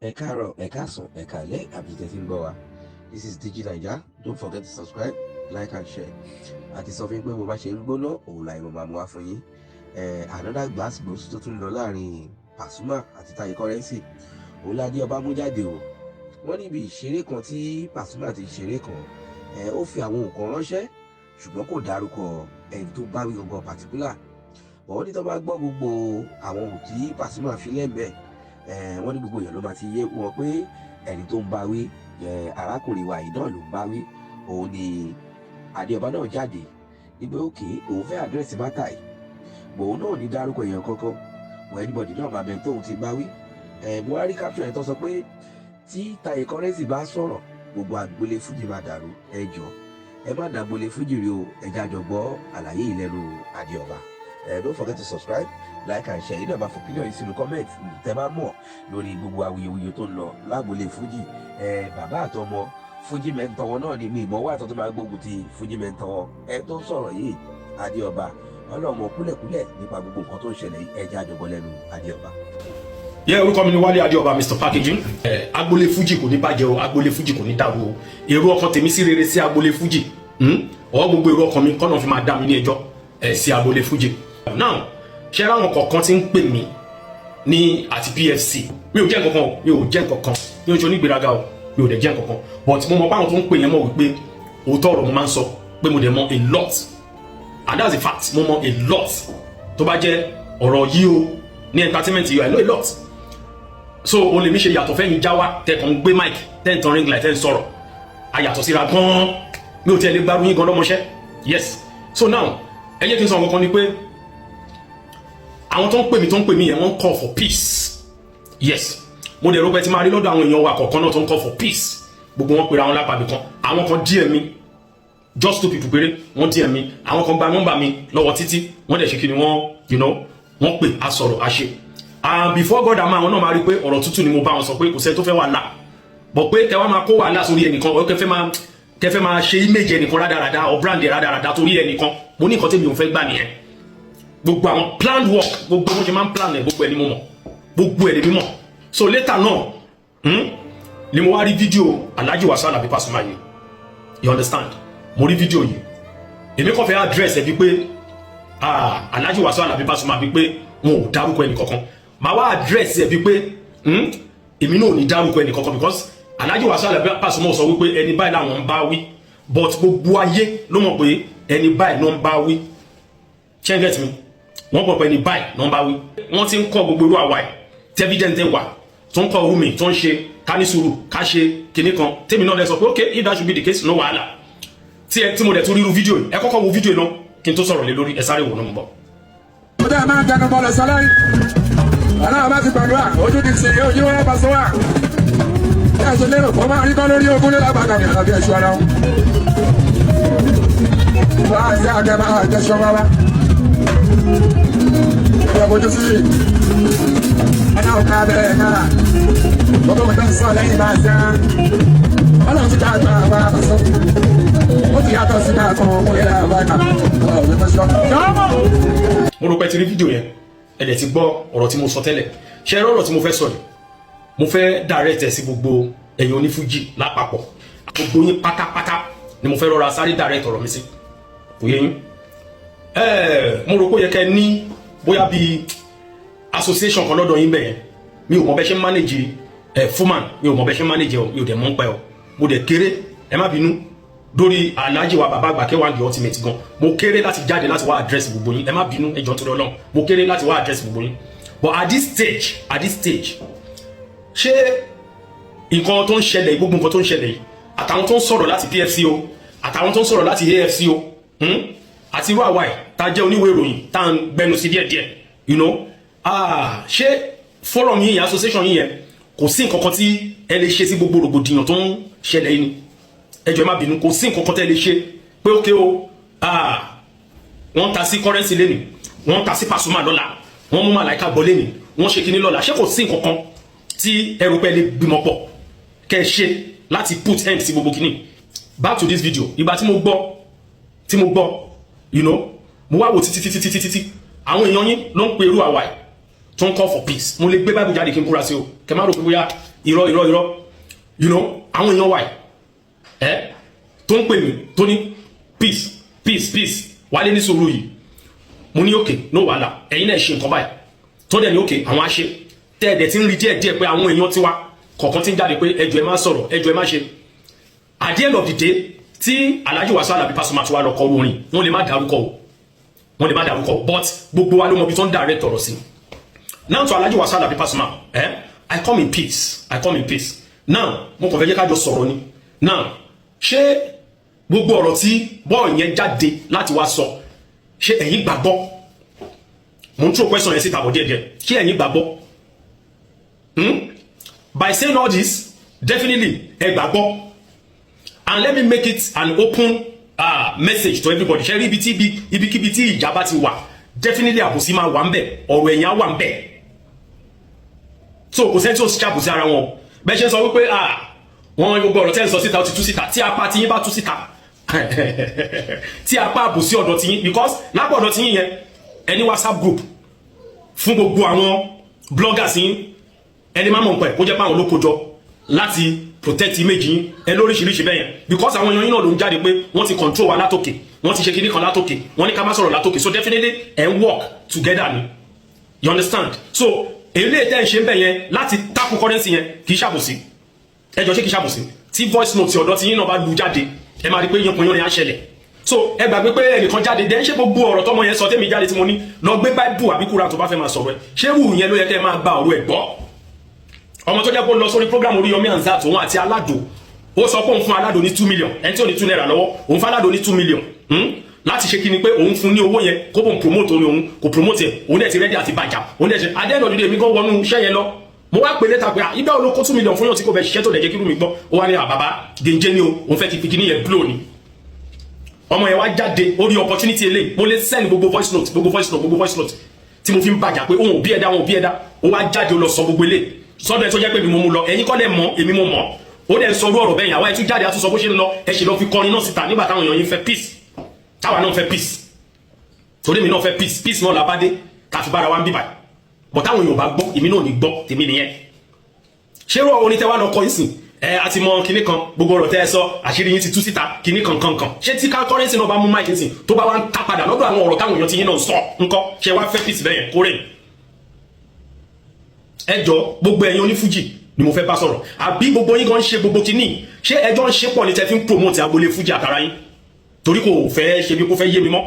Ẹ káàárọ̀, ẹ káàsán, ẹ káalẹ́ àbí tẹ́ ti ń gbọ́ wa. This is Digi Naija. Don't forget to subscribe, like and share. Àti sọ fún yín pé bó bá ṣe ń gbóná òun láì mo máa mú wá fún yín. Another gbàsgbòs tó tún lọ láàrin Pasuma àti Taye Currency òun ládé ọba mú jáde o. Wọ́n níbi ìṣeré kan tí Pasuma ti ṣeré kan, ó fi àwọn nǹkan ránṣẹ́, ṣùgbọ́n kò dárúkọ ẹni tó bá wí gangan particular. Wọ́n ní tó bá gbọ́ gbogbo àwọn ohun tí Pasuma fi lẹ́mẹ̀ẹ́, wọ́n ní gbogbo èèyàn ló máa ti yé wọn pé ẹni tó ń bá wí, arákùnrin wa yìí náà ló ń bá wí. Òun ni Adéọba náà jáde nígbà òkè òun fẹ́ address matter yìí, òun náà ní dárúkọ èèyàn kankan wọ, anybody náà máa bẹ tóun ti bá wí. Mo wá rí caption yẹn tó sọ pé tí Taye Currency bá sọ̀rọ̀, gbogbo agboolé fújì máa dàrú. Ẹ jọ, ẹ má dàgbolé fújì rí o. Ẹ jájọ gbọ́ àlàyé yìí lẹ́nu Adéọba. Don't forget to subscribe, like and share. Yìí náà bá fún opinion yìí sínú comment tẹ bá mọ̀ lórí gbogbo awuyewuye tó ń lọ lágboolé fújì. Bàbá àtọmọ fújì mentor wọn náà ni mi ìmọ̀ wà tó tó máa gbógun ti fújì mentor wọn. Ẹ tó ń sọ̀rọ̀ yìí, Adéọba, ọlọ́mọ kúlẹ̀kúlẹ̀ nípa gbogbo nǹkan tó ń ṣẹlẹ̀ yìí. Ẹ jẹ́ àjọgbọ́ lẹ́nu Adéọba. Yẹ, orúkọ mi ni Wálé Adéọba, Mr Packaging. Agboolé fújì kò ní bàjẹ́ o, agboolé fújì kò ní dàrú o. Èrò ọkàn tèmi sí rere sí agboolé fújì, Ọ gbogbo èrò ọkàn mi kọ́nà fi máa dá mi ní ẹjọ́ ẹ sí agboolé fújì. Now, ṣé ráwọn kọ̀ọ̀kan ti ń pè mí ní àti PFC? Mi ò jẹ́ nǹkan kan o, mi ò jẹ́ nǹkan kan, mi ò ṣe onígbéraga o, mi ò dẹ̀ jẹ́ nǹkan kan, but mo mọ báwọn tó ń pè yẹn mọ̀ wípé òótọ́ ọ̀rọ̀ mo máa ń sọ, pé mo dẹ̀ mọ a lot, and that's a fact. Mo mọ a lot. Tó bá jẹ́ ọ̀rọ̀ yìí o ní entertainment yìí, I know a lot. So o lè mi ṣe yàtọ̀ fẹ́yìn jáwá tẹ̀kàn ń gbé mic, tẹ́ ń tan ring light, tẹ́ ń sọ̀rọ̀. A yàtọ̀ síra gan-an. Mi ò tiẹ̀ lè gbárù yín gan lọ́mọṣẹ́. Yes, so now, ẹ jẹ́ kí n sọ nǹkan kan ni pé àwọn tó ń pè mí yẹn, wọ́n ń call for peace. Yes, mo dẹ̀ rò pé tí máa rí lọ́dọ̀ àwọn èèyàn wa kọ̀ọ̀kan náà tó ń call for peace. Gbogbo wọn pera wọn lápàbí kan. Àwọn kan DM mi, just two people péré wọ́n DM mi. Àwọn kan gba nọ́mbà mi lọ́wọ́ títí wọ́n dẹ̀ ṣe kí ni wọ́n wọ́n pè, á sọ̀rọ̀, á ṣe. And before God, àmọ́ àwọn náà máa rí pé ọ̀rọ̀ tútù ni mo bá wọn sọ, pé kò sẹ́ni tó fẹ́ wàhálà bọ̀, pé kẹ wá máa kó wàhálà sórí ẹnìkan ọ̀, kẹfẹ́ máa ṣe image ẹnìkan rádaràda or brand rádaràda torí ẹnìkan. Mo ní nǹkan tí mi ò fẹ́ gbà nìyẹn. Gbogbo àwọn planned work, gbogbo bó ṣe máa ń plan ẹ, gbogbo ẹ ni mo mọ̀, gbogbo ẹ ni mi mọ̀. So later náà, ni mo wá rí fídíò Alhaji Wasiu Alabi Pasuma yìí, you understand? Mo rí fídíò yìí, èmi kàn fẹ́ address ẹ bíi pé, ah, Alhaji Wasiu Alabi Pasuma, bíi pé wọn ò dárúkọ ẹnì kankan. Màá wá address ẹ bíi pé, èmi náà ò ní dárúkọ ẹnì kankan, because Alhaji Wasiu Alabi Pasuma sọ wípé ẹni báyìí làwọn ń bá wí, but gbogbo ayé ló mọ̀ pé ẹni báyìí ló ń bá wí. Ṣé ẹ get mi? Wọ́n gbọ́ pé ẹni báyìí ló ń bá wí. Wọ́n ti ń kọ́ gbogbo irú àwa ẹ̀ tí evidence wà tó ń kọ́ orú mi tó ń ṣe ká ní sùúrù, ká ṣe kinní kan. Tèmi náà lẹ sọ pé, "Okay, if that should be the case, no wàhálà." Tí ẹ tí mo dẹ̀ tún ríru fídíò yìí, ẹ kọ́kọ́ wo fídíò náà kí n tó sọ̀rọ̀ lé lórí. Ẹ sáré wò náà, mo bọ̀. Ó dẹ́ máa ń tẹnu bọ́ọ̀lù sọlẹ́yìn. Ọlọ́run bá ti gbàdúrà, ojú ti sìn, ojú wọn bá sọ wà. Bí ẹ ṣe lérò kó máa rí kọ́ lórí ogún ní lágbàdàn ní àbí ẹ̀ṣọ́ ara wọn. Wọ́n á ṣe àgẹ́ máa jẹ́ṣọ́ wá wá. Ìyá bójú sí ọlọ́run ká bẹ́ẹ̀ náà. Gbogbo nǹkan sọ lẹ́yìn bá ṣe. Ọlọ́run ti ká àgbà wá sọ. Ó ti yàtọ̀ sí náà kan òun yẹn lábàkà. Ọlọ́run ti sọ. Mo rò pé ti rí fídíò yẹn, ẹ dẹ̀ ti gbọ́ ọ̀rọ̀ tí mo sọ tẹ́lẹ̀. Ṣe ẹ̀rọ ọ̀rọ̀ tí mo fẹ́ sọ yìí, mo fẹ́ direct ẹ̀ sí gbogbo ẹ̀yin onífújì lápapọ̀, gbogbo yín pátápátá ni mo fẹ́ rọra sáré direct ọ̀rọ̀ mi sí. Kò yé yín? Mo rò pé ó yẹ kẹ́ ní bóyá bíi association kan lọ́dọ̀ yín bẹ́ẹ̀. Mi ò mọ bẹ́ ṣe ń manage ẹ̀ fuman, mi ò mọ bẹ́ ṣe ń manage ẹ̀, mi ò dẹ̀ mọ̀ ń pẹ́ ọ. Mo dẹ̀ kéré, ẹ má bínú lórí Alhaji wa bàbá àgbà K1 The Ultimate gan. Mo kéré láti jáde láti wá address gbogbo yín. Ẹ má bínú, ẹ jọ̀ọ́, torí Ọlọ́run, mo kéré láti wá address gbogbo yín. But at this stage, ṣé nǹkan tó ń ṣẹlẹ̀, gbogbo nǹkan tó ń ṣẹlẹ̀ yìí, àtàwọn tó ń sọ̀rọ̀ láti PFC o, àtàwọn tó ń sọ̀rọ̀ láti AFC o, Àti irú àwa ẹ̀ tá a jẹ́ oníwèé ìròyìn tá à ń gbẹnu sí díẹ̀díẹ̀, ah, ṣé forum yìí yẹn, association yìí yẹn, kò sí nǹkan kan tí ẹ lè ṣe sí gbogbo rògbòdìyàn tó ń ṣẹlẹ̀ yìí ni? Ẹ jọ̀ọ́, ẹ má bínú, kò sí nǹkan kan tẹ́ lè ṣe pé ókè o, ah, wọ́n ta sí Currency lẹ́nìí, wọ́n ta sí Pasuma lọ́la, wọ́n mú Màláìka gbọ́ lẹ́nìí, wọ́n ṣe kinní lọ́la. Ṣé kò sí nǹkan kan tí ẹ rò pé ẹ lè gbìmọ̀ pọ̀ kẹ́ ẹ ṣe láti put end sí gbogbo kinní? Back to this video. Ìgbà tí mo gbọ́, mo wá wò títí títí títí títí, àwọn èèyàn yín ló ń pe irú àwa ẹ̀. Tó ń call for peace. Mo lè gbé Bible jáde kí n kúra sí o, kẹ má rò pé bóyá irọ́, irọ́, irọ́. Àwọn èèyàn wà ẹ tó ń pè mí, tó ní peace, peace, peace. Wálé, ní sùúrù yìí. Mo ní okay, no wàhálà, ẹ̀yin náà ṣe nǹkan báyìí. Tó dẹ̀ ní okay, àwọn á ṣe. Tẹ́ ẹ̀dẹ̀ tí ń rí díẹ̀ díẹ̀ pé àwọn èèyàn tiwa kọ̀ọ̀kan ti ń jáde pé ẹjọ́, ẹ má sọ̀rọ̀, ẹjọ́, ẹ má ṣe. At the end of the day, tí Alhaji Wasiu Alabi Pasuma tí wàá lọ kọ orin, wọn lè má dárúkọ o, wọn lè má dárúkọ o, but gbogbo wa ló mọ ibi tó ń direct ọ̀rọ̀ sí. Now, to Alhaji Wasiu Alabi Pasuma, I come in peace, I come in peace. Now, mo kàn fẹ́ jẹ́ ká jọ sọ̀rọ̀ ni. Now, ṣé gbogbo ọ̀rọ̀ tí bọ́ọ̀ yẹn jáde láti wá sọ, ṣé ẹ̀yin gbàgbọ́? Mo ń throw question yẹn síta bọ̀ díẹ̀díẹ̀. Ṣé ẹ̀yin gbàgbọ́? By saying all this, definitely ẹ gbàgbọ́. And let me make it an open message to everybody. Ṣe rí ibi tí ibikíbi tí ìjà bá ti wà, definitely àbòsí máa wà ń bẹ̀, ọ̀rọ̀ ẹ̀yìn á wà ń bẹ̀. So kò sẹ́ni tí ó ṣàbòsí ara wọn. Bẹ́ẹ̀ ṣe ń sọ wípé wọ́n gbogbo ọ̀rọ̀ tẹ́ ń sọ síta, ó ti tú síta. Tí apá tí yín bá tú síta, tí apá àbòsí ọ̀dọ̀ tí yín, because lápò ọ̀dọ̀ tí yín yẹn, ẹni WhatsApp group fún gbogbo àwọn bloggers yín, ẹni má mọ̀ pẹ̀ kó jẹ́ pé àwọn ló kó jọ láti protect image yín ẹ lóríṣiríṣi bẹ́ẹ̀ yẹn, because àwọn èèyàn yín náà ló ń jáde pé wọ́n ti control wa látòkè, wọ́n ti ṣe kinní kan látòkè, wọ́n ní ká má sọ̀rọ̀ látòkè. So definitely ẹ̀ ń work together ni, you understand? So èyí tẹ́ ń ṣe ń bẹ̀ yẹn láti tackle Currency yẹn, kì í ṣàbòsí? Ẹ jọ, ṣé kì í ṣàbòsí? Tí voice note ọ̀dọ̀ tí yín náà bá lu jáde, ẹ máa rí pé yánpọn yánrin á ṣẹlẹ̀. So ẹ gbàgbé pé ẹnìkan jáde dẹ́. Ṣé gbogbo ọ̀rọ̀ tọmọ yẹn sọ, tẹ́mi jáde tí mo ní lọ gbé Bible àbí Kúránì tó bá fẹ́ máa sọ̀rọ̀ ẹ, ṣé wù yẹn ló yẹ kẹ́ ẹ máa gba ọ̀rọ̀ ẹ̀ gbọ́? Ọmọ tó jẹ́ kó lọ sórí program Oríyọmí Hamzat, òun àti Aládò, ó sọ pé òun fún Aládò ní 2 million. Ẹni tí ò ní 2 naira lọ́wọ́, òun fún Aládò ní 2 million láti ṣe kí ni? Pé òun fún ní owó yẹn kó bóun promote orin. Òun kò promote ẹ̀, òun dẹ̀ ti ready àti bàjá. Òun dẹ̀ ṣe adẹ́nà dídé. Mi gan wọnú iṣẹ́ yẹn lọ, mo wá pè létà pé ibẹ̀ olóko 2 million fún yàn tí kò bẹ̀ ṣiṣẹ́ tó dẹ̀ jẹ́ kí irú mi gbọ́. Ó wá ní àbàbá gèǹjẹ́ ni o, òun fẹ́ ti fi kíní yẹn blow ni. Ọmọ yẹn wá jáde, ó rí opportunity eléyìí. Mo lè send gbogbo voice note, gbogbo voice note, gbogbo voice note tí mo fi ń bàjá pé òun ò bí ẹ̀dá, òun ò bí ẹ̀dá. Ó wá jáde, ó lọ sọ gbogbo eléyìí sọ́dọ̀ ẹ̀ tó jẹ́ pé mi mo mú lọ. Ẹ̀yin kọ́ lẹ̀ mọ̀, èmi mo mọ̀. Ó dẹ̀ sọ orú ọ̀rọ̀ bẹ́yìn. Àwa ẹ̀ tún jáde, àtúnṣọ bó ṣe ń lọ. Ẹ ṣe lọ fi kọrin náà síta nígbà táwọn èèyàn yín fẹ́ peace, táwa náà fẹ́ peace, torí èmi náà fẹ́ peace. Peace náà làbádé káfí bára wa ń bíbà bọ̀. Táwọn èèyàn bá gbọ́, èmi náà ní gbọ́ tèmi nìyẹn. Ṣé rọ orin tẹ wá lọ kọ yín sìn ẹ àti mọ kinní kan, gbogbo ọ̀rọ̀ tẹ ẹ sọ, àṣírí yín ti tú síta, kinní kan kan kan. Ṣé tí ká Currency náà bá mú mic sìn, tó bá wá ń ta padà lọ́dọ̀ àwọn ọ̀rọ̀ táwọn èèyàn ti yín náà sọ ńkọ́? Ṣé wá fẹ́ peace bẹ́yẹn kórè? Ẹ jọ, gbogbo ẹ̀yin onífújì ni mo fẹ́ bá sọ̀rọ̀. Àbí gbogbo yín gan ń ṣe gbogbo kinní? Ṣé ẹjọ́ ń ṣe pọ̀ ní tẹ́ fi ń promote agboolé fújì àtàrà yín? Torí kò fẹ́ ṣe bí kò fẹ́ yé mi mọ́.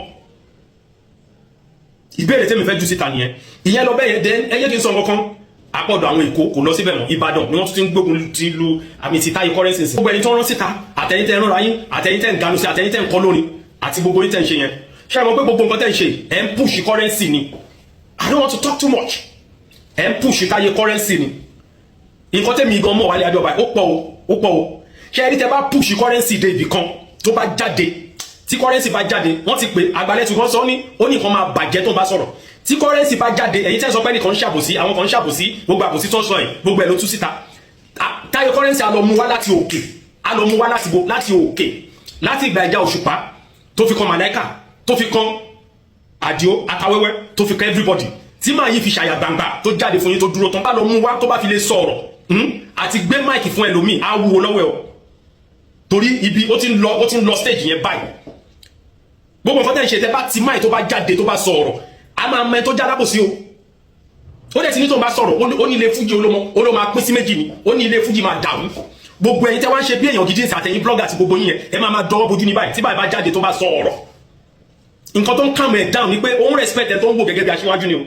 Ìbéèrè tẹ́mi fẹ́ jù síta nìyẹn. Ìyẹn lọ bẹ́ẹ̀ yẹn. Dẹ́ ẹ yé kí n sọ nǹkan kan. Àpọ̀dọ̀ àwọn Èkó kò lọ síbẹ̀ mọ́. Ìbàdàn ni wọ́n tún ti ń gbógun ti lu àmì ti Táyé Currency sí. Gbogbo ẹni tó ń rán síta, àtẹ̀yin tẹ́ ń ránra yín, àtẹ̀yin tẹ́ ń ganu sí, àtẹ̀yin tẹ́ ń kọ́ lórin, àti gbogbo yín tẹ́ ń ṣe yẹn, ṣé ẹ mọ̀ pé gbogbo nǹkan tẹ́ ń ṣe, ẹ̀ ń push Currency ni? I don't want to talk too much. Ẹ̀ ń push Táyé Currency ni. Nǹkan tẹ́mi gan mọ̀, Wálé Adéọba, ó pọ̀ o, ó pọ̀ o. Ṣé ẹni tẹ́ bá push Currency dé ibì kan, tó bá jáde, tí Currency bá jáde, wọ́n ti pè àgbálẹ̀ tí wọ́n sọ ní ó ní nǹkan máa bàjẹ́ tó ń bá sọ̀rọ̀. Tí Currency bá jáde, ẹ̀yin tẹ́ sọ pé nìkan ń ṣàbòsí, àwọn kan ń ṣàbòsí, gbogbo àbòsí tó ń sọ yìí, gbogbo ẹ̀ ló tú síta. Táyé Currency á lọ mú wá láti òkè, á lọ mú wá láti bo, láti òkè, láti ìgbà ìjà Òṣùpá, tó fi kan Màláìkà, tó fi kan Àdìo Atawẹ́wẹ́, tó fi kan everybody, tí màá yí fi ṣàyà gbangba tó jáde fún yín, tó dúró tán, bá lọ mú wá, tó bá fi lè sọ̀rọ̀ àti gbé mic fún ẹlòmíì, á wúwo lọ́wọ́ ẹ̀ o, torí ibi ó ti ń lọ, ó ti ń lọ stage yẹn báyìí. Gbogbo nǹkan tẹ́ ń ṣe, tẹ́ bá ti mic, tó bá jáde, tó bá sọ̀rọ̀, a máa mọ ẹni tó já lábòsí o. Ó dẹ̀ ti ní tó ń bá sọ̀rọ̀, ó ní ilé fújì olómọ, ó ló máa pín sí méjì ni, ó ní ilé fújì máa dàrú. Gbogbo ẹ̀yin tẹ́ wá ń ṣe bí èèyàn gidi ń sàtẹ̀yìn blogger àti gbogbo yín yẹn, ẹ máa máa dọwọ́ bojú ní báyìí. Tí báyìí bá jáde, tó bá sọ ọ̀rọ̀, nǹkan tó ń calm ẹ̀ down ni pé òun respect ẹ tó ń wò gẹ́gẹ́ bí aṣíwájú ni o.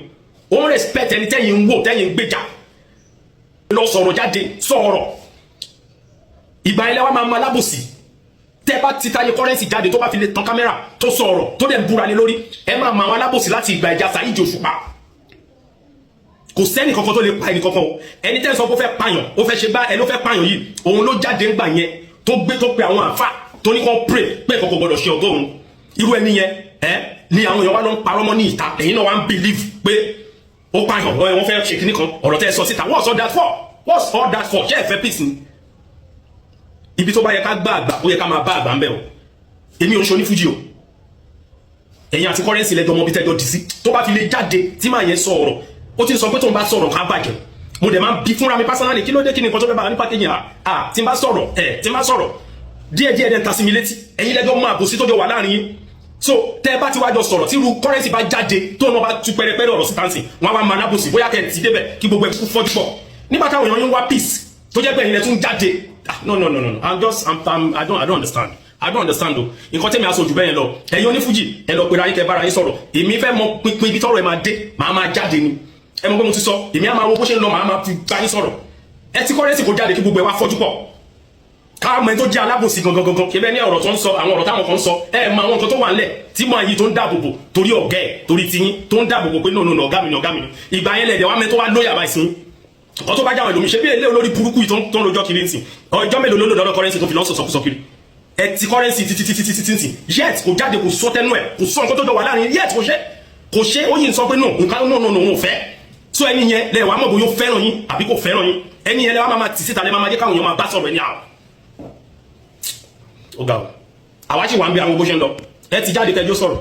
Òun respect ẹni tẹ́yìn ń wò, tẹ́yìn ń gbèjà lọ sọ̀rọ̀ jáde sọ̀rọ̀. Ìgbà ilẹ̀ wa máa ma lábòsí. Tẹ́ bá ti Táyé Currency jáde, tó bá fi lè tan kámẹ́rà, tó sọ̀rọ̀, tó dẹ̀ ń búra lé lórí, ẹ máa ma àwọn alábòsí láti ìgbà ìjà Saheed Òṣùpá. Kò sẹ́ni kankan tó lè pa ẹni kankan o. Ẹni tẹ́ ń sọ pé ó fẹ́ pààyàn, ó fẹ́ ṣe bá ẹni ó fẹ́ pààyàn yìí, òun ló jáde ńgbà yẹn, tó gbé, tó pe àwọn àfà, tó ní kàn pray pé nǹkan kò gbọdọ̀ ṣe ọgọ́ òun. Irú ẹni yẹn ẹ ní àwọn èèyàn wa ló ń parọ́ mọ́ ní ìta. Ẹ̀yin náà wá ń believe pé ó pààyàn, wọ́n fẹ́ ṣe kíní kan. Ọ̀rọ̀ tẹ́ ẹ sọ síta, what's all that for? What's all that for? Ṣé ẹ fẹ́ peace ni? Ibi tó bá yẹ ká gbá àgbà, ó yẹ ká máa bá àgbà ń bẹ̀ o. Èmi ò ń ṣe onífújì o. Ẹ̀yin àti Currency lẹ́jọ́ mọ́ bí tẹ́jọ́ dì sí. Tó bá fi lè jáde, tí màá yẹn sọ ọ̀rọ̀, Ó ti ń sọ pé tóun bá sọ̀rọ̀ ká bàjẹ́. Mo dẹ̀ máa ń bí fúnra mi personally, kí ló dé? Kí ni nǹkan tó fẹ́ bá ní packaging? À tí n bá sọ̀rọ̀ ẹ̀, tí n bá sọ̀rọ̀ díẹ̀ díẹ̀ dẹ̀ ń ta sí mi létí. Ẹ̀yin lẹ́jọ́ máa bò sí tó jọ wà láàrin yín. So tẹ́ ẹ bá ti wá jọ sọ̀rọ̀, tí irú Currency bá jáde, tó náà bá tú pẹ́rẹpẹ́rẹ ọ̀rọ̀ sí tansi, wọ́n á wá máa lábòsí. Bóyá kẹ́ ẹ̀ ti débẹ̀ kí gbogbo ẹ̀ kú fọ́jú pọ̀ nígbà táwọn èèyàn yín wá peace, tó jẹ́ pé ẹ̀yin lẹ tún jáde. Ah, no, no, no, no, no, I'm just I'm, I'm, I don't understand. I don't understand o. Nǹkan tẹ́mi aṣojú bẹ́ẹ̀ yẹn lọ, ẹ̀yin onífújì, ẹ lọ pera yín, kẹ́ bára yín sọ̀rọ̀. Èmi fẹ́ mọ pinpin ibi tọ́rọ̀ ẹ máa dé. Màá máa jáde ni. Ẹ mọ̀ pé mo ti sọ, èmi á máa wo bó ṣe ń lọ, màá máa fi bá yín sọ̀rọ̀. Ẹ ti Currency kó jáde kí gbogbo ẹ wá fọ́jú pọ̀, káàmù ẹni tó jẹ́ alábòsí gangan gangan. Kí bẹ́ẹ̀ ní ọ̀rọ̀ tó ń sọ, àwọn ọ̀rọ̀ táwọn kan ń sọ, ẹ mọ àwọn nǹkan tó wà ńlẹ̀ tí mọ àyè tó ń dáàbòbò torí ọ̀gá ẹ̀, torí tiyín tó ń dáàbòbò pé no, no, no, ọ̀gá mi ni, ọ̀gá mi ni. Ìgbà yẹn lẹ̀dẹ̀ wá mẹ́ tó wá lóyà báyìí sí nǹkan tó bá jáwọn ẹlòmíì ṣe bí ilé olórí burúkú yìí tó ń rojọ́ kiri nsìn. Ọjọ́ mélòó ló lò lọ́dọ̀ Currency tó fi lọ́ sọ̀sọ̀kúsọ kiri? Ẹ ti Currency títí títí títí títí, yet kò jáde, kò sọ tẹnu ẹ, kò sọ nǹkan tó jọ wà láàrin, yet kò ṣe, kò ṣe. Ó yìí ń sọ pé no, nǹkan, no, no, no, òun ò fẹ́. So ẹni yẹn lẹ wàá mọ̀ bóyá ó fẹ́ràn yín àbí kò fẹ́ràn yín. Ẹni yẹn lẹ wàá máa tì síta, lẹ máa jẹ́ káwọn èèyàn máa bá sọ̀rọ̀ ẹni àwọn. Ó ga o. Àwa sì wà ń bí àwọn bó ṣe ń lọ. Ẹ ti jáde kẹjọ sọ̀rọ̀.